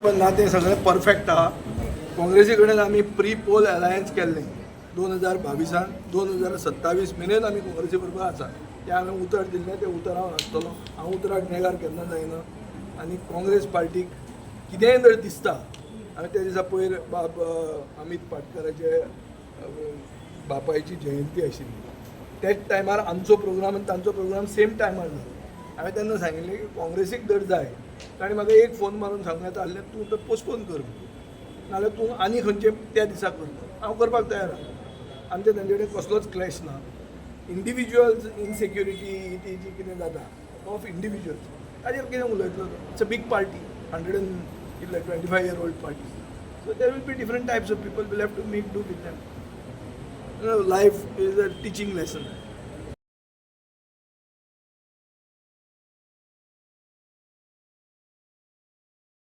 पण ना, तें सगळें परफेक्ट आहा. काँग्रेसी कडेन आमी प्री पोल अलायन्स केल्लें 2022आन. 2027 मेरेन आमी काँग्रेसी बरोबर आसा. तें हांवें उतर दिल्लें, तें उतर हांव राखतलो. हांव उतराक नेगार केन्ना जायना. आनी काँग्रेस पार्टीक कितेंय जर दिसता, हांवें त्या दिसा पयर बाब अमीत पाटकराचे बापायची जयंती आशिल्ली, त्याच टायमार आमचो प्रोग्राम आनी तांचो प्रोग्राम सेम टायमार जालो. हांवें तेन्ना सांगिल्लें की काँग्रेसीक जर जाय, ताणें म्हाका एक फोन मारून सांगूं येता आसलें, तूं तो पोस्टपोन कर म्हणून, नाजाल्यार तूं आनी खंयचे त्या दिसा कर. हांव करपाक तयार आसा. आमचे तांचे कडेन कसलोच क्लॅश ना. इंडिविज्युअल्स इनसेक्युरिटी ती जी कितें जाता ऑफ इंडिविज्युअल्स, ताजेर कितें उलयतलो? It's a big party, hundred and कितले 25 year old party, so there will be different types of people. Will have to make do with them. Life is a teaching lesson.